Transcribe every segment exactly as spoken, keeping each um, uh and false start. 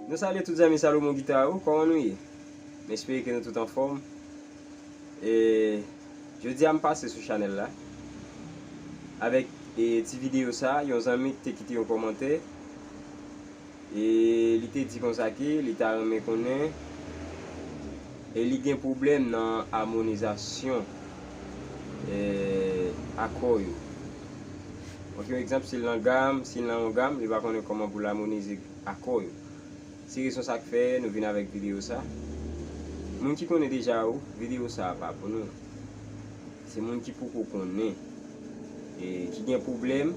Nou salye tout zanmi Salomon Guitar yo, kòman nou ye? M espere ke nou tout anfòm. E jodi a m pase sou chanèl la avèk, e, ti videyo sa, yon zanmi te kite yon kòmantè. E li te di konsa ke li ta renmen konnen e li gen pwoblèm nan amonizasyon, e, akò yo. Donk, yon egzanp, si l nan gam, si l nan yon gam, li pa konnen kòman pou l amonize akò yo. Se rezon sa k fè nou vin avèk videyo sa. Moun ki konnen deja yo, videyo sa pa pou nou. Se moun ki poko konnen, e ki gen pwoblèm,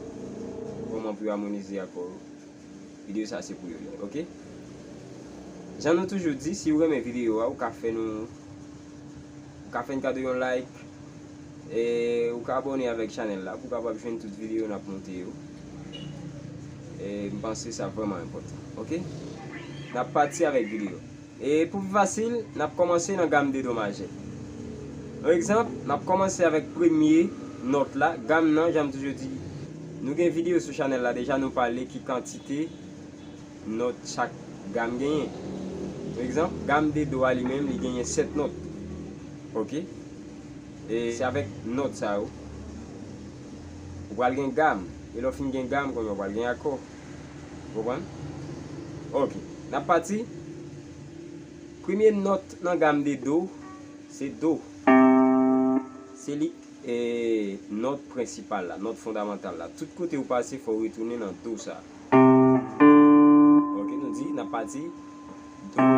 kòman pou yo amonize akò yo. Videyo sa se pou yo li, oke? Jan nou toujou di, si w renmen videyo a, ou ka fè nou, ou ka fè n kado yon like, e ou ka abòne avèk chanèl la pou w kapab jwenn tout videyo n ap monte yo. E m panse sa vrèman enpòtan, oke? N ap pati avèk videyo. E pou pi fasil, n ap kòmanse nan gam de do majè. Yon egzanp, n ap kòmanse avèk premye nòt la. Gam nan, jan m toujou di, nou gen videyo sou chanèl la deja, nou pale ki kantite nòt chak gam genyen. Yon egzanp, gam de do a li menm, li genyen sèt nòt. Oke? E se avèk nòt sa yo, ou pral gen gam. E lè w fin gen gam, kounye a w pral gen akò. Ou konprann? Oke. N ap pati. Premye nòt nan gam de do, se do. Se li, e, nòt prensipal la, nòt fondamantal la. Tout kote ou pase, fò w retounen nan do sa. Oke, nou di, n ap pati. Do,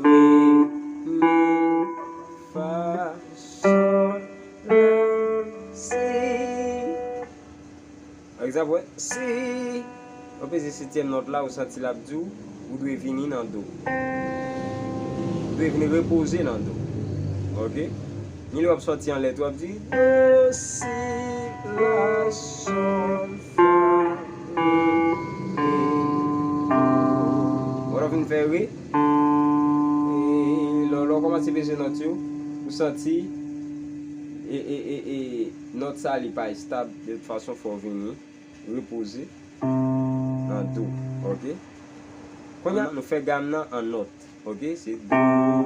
re, mi, fa, sòl, la, si. Pa egzanp, wè, si w peze setyèm nòt la, ou santi l ap di w, ou dwe vini nan do. Ou dwe vin repoze nan do. Oke? Ni lè w ap sòti anlè tou, w ap di, do, si, la, sòl, fa, re, mi, do. Wè, lè w vin fè re, e lè, lè w kòmanse peze nòt yo, ou santi, e, e, e, e, nòt sa li pa estab, de tout fason, fò w vini repoze nan do, oke? Kounye a, nou fè gam nan an nòt, oke? Se do,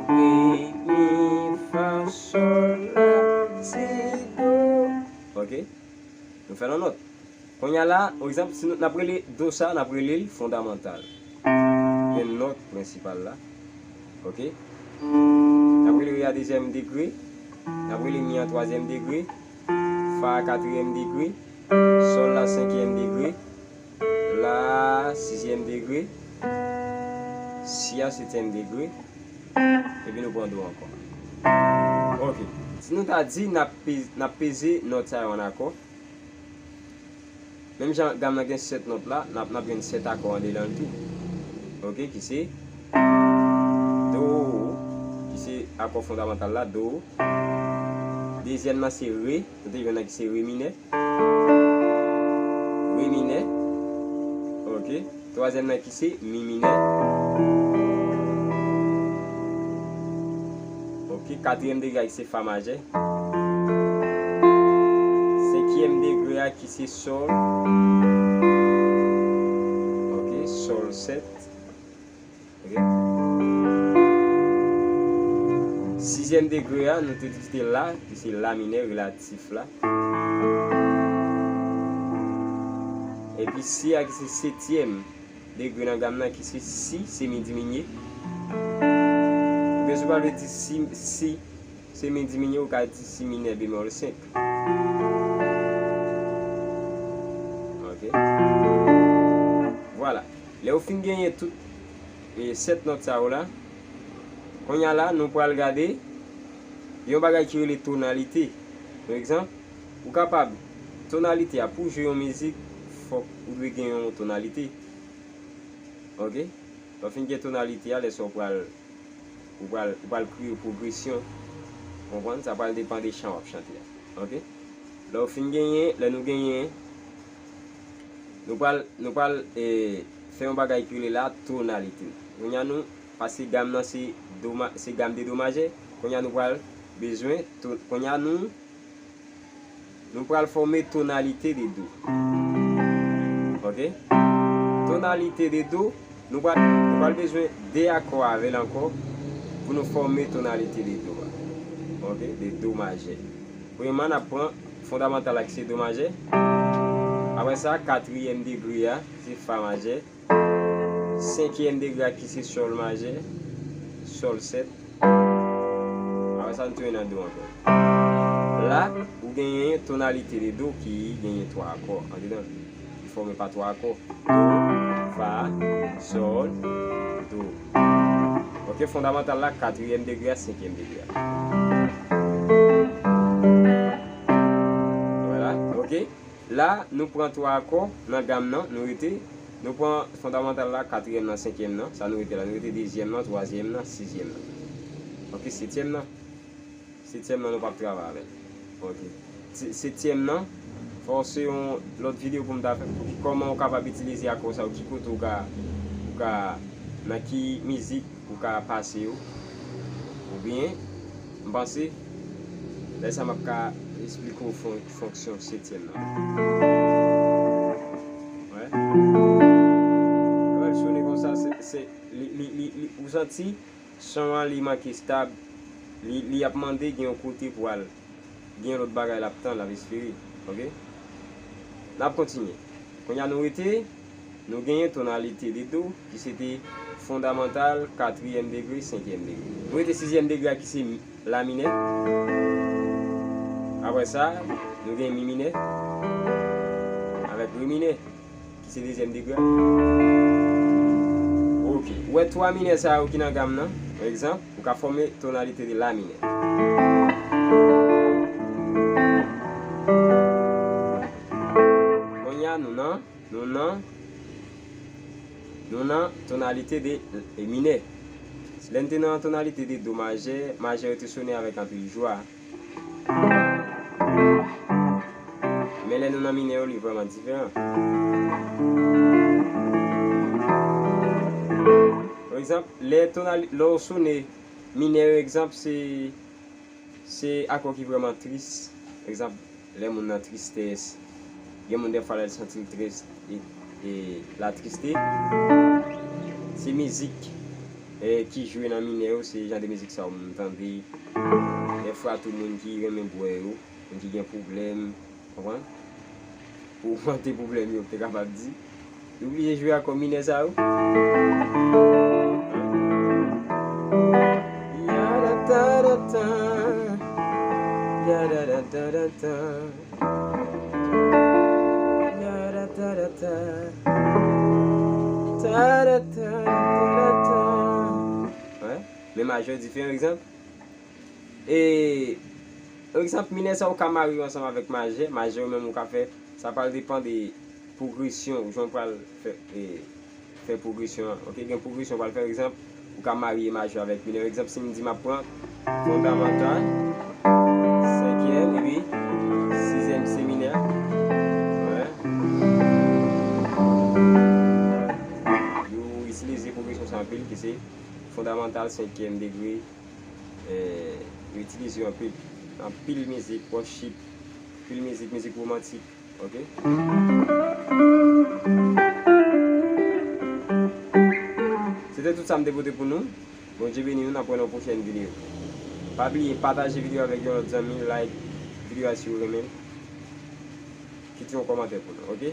re, mi, fa, sòl, la, si, do. Oke? Nou fè l an nòt. Kounye a la, pa egzanp, si nou, n ap rele do sa, n ap rele l fondamantal. Men nòt prensipal la. Oke? N ap rele re a dezyèm degre. N ap rele mi a twazyèm degre. Fa a katriyèm degre. Sòl la senkyèm degre. La sizyèm degre. Si a setyèm degre. Epi nou pran do ankò. Oke. Si nou ta di n ap pe-, n ap peze nòt sa yo an akò. Menm jan gam nan gen sèt nòt la, n ap, n ap jwenn sèt akò andedan l tou. Oke, ki se do, ki se akò fondamantal la, do. Dezyèm nan se re, nou te jwenn nan ki se re minè. Re minè. Oke. Twazyèm nan ki se mi minè. Oke, katriyèm degre a ki se fa majè. Senkyèm degre a ki se sòl. Oke, sòl sèt. Oke. Sizyèm degre a, nou te di ki te la, ki se la minè relatif la. Epi si a ki se setyèm degre nan gam nan ki se si, se mi diminye. Oubyen si w pa vle di si, si, se mi diminye, ou ka di si minè bemòl senk. Oke. Vwala. Lè w fin genyen tout, e, sèt nòt sa yo la, kounye a la, nou pral gade yon bagay ki rele tonalite. Pa egzanp, ou kapab, tonalite a, pou w jwe yon mizik, fòk ou dwe gen yon tonalite. Oke? Lè w fin gen tonalite a, lè sa w pral, ou pral, ou pral kreye pwogresyon. Konprann? Sa pral depann de chan w ap chante a. Oke? Lè w fin genyen, lè nou genyen, nou pral, nou pral, e, fè yon bagay ki rele la tonalite. Kounye a nou, paske gam nan se do ma-, se gam de do majè, kounye a nou pral bezwen to-, kounye a nou, Nou pral fòme tonalite de do. Ok? Tonalite de do, nou pral, nou pral bezwen de akò avè l ankò pou nou fòme tonalite de do a. Ok? De do majè. Premyèman, n ap pran fondamantal la ki se do majè. Apre sa, katriyèm degre a, se fa majè. Senkyèm degre a ki se sòl majè, sòl sèt. Apre sa, nou tounen nan do ankò. La, ou genyen tonalite de do ki genyen twa akò andedan, ki fòme pa twa akò. Do, fa, sòl, do. Ok, fondamantal la, katriyèm degre a, senkyèm degre a. Vwala, ok. La, nou pran twa akò nan gam nan, nou rete, nou pran fondamantal la, katriyèm nan, senkyèm nan, sa nou rete la, nou rete dezyèm nan, twazyèm nan, sizyèm nan. Ok, setyèm nan. Setyèm nan, nou p ap travay avè l. Ok. Se-, setyèm nan, fò se yon lòt videyo pou m ta fè, pou ki, kòman ou kapab itilize akò sa yo, ki kote ou ka, ou ka, nan ki mizik, ou ka pase yo. Oubyen, m panse, lè sa m ap ka esplike w fon-, fonksyon setyèm nan. Wè. Lè l sone konsa, se, se, li, li, li, li, ou santi son an li manke stab, li, li ap mande gen yon kote pou al. Gen lòt bagay l ap tann, l ap espere. Ok? N ap kontinye. Kounye a nou rete, nou genyen tonalite de do, ki se te fondamantal, katriyèm degre, senkyèm degre. Nou rete sizyèm degre a ki se la minè. Apre sa, nou gen mi minè avèk re minè. Ki se dezyèm degre a. Ok. Ou wè twa minè sa yo ki nan gam nan, pa egzanp, ou ka fòme tonalite de la minè. Kounye a, nou nan, nou nan, nou nan tonalite de, e, minè. Lè n te nan tonalite de do majè, majè yo te sone avèk anpil jwa. Men lè nou nan minè yo, li vrèman diferan. Pa egzanp, lè tonali-, lè w sone minè yo, egzanp, se, se akò ki vrèman tris. Pa egzanp, lè moun nan tristès, gen moun dèfwa lè l santi l tris, e, e latriste, se mizik, e, ki jwe nan minè yo, se jan de mizik sa yo moun tande. Dèfwa tou moun ki renmen bwè yo, moun ki gen pwoblèm, konprann? Pou ogmante pwoblèm yo, te kapab di. Li oblije jwe akò minè sa yo. Yadadadada. Yadadadada. Yadadadada. Tadadadada. Wè, men majè diferan, egzanp. E, egzanp, minè sa ou ka mare yo ansanm avèk majè, majè ou menm ou ka fè, sa pral depann de pwogresyon, jan w pral fè, e, fè pwogresyon an. Ok, gen pwogresyon w pral fè, egzanp, ou ka marye majè avèk minè. Egzanp, si m di m ap pran fondamantal, senkyèm, epi sizyèm se minè. Wè. Yo itilize pwogresyon sa anpil, ki se fondamantal, senkyèm degre, e, yo itilize yo anpil. Anpil mizik, worship, anpil mizik, mizik womantik. Ok? Se te tout sa m te pote pou nou. Bondye beni nou, n ap wè nan yon pwochèn videyo. Pa bliye pataje videyo avèk yon lòt zanmi, like videyo a si w renmen l. Kite yon kòmantè pou nou, ok?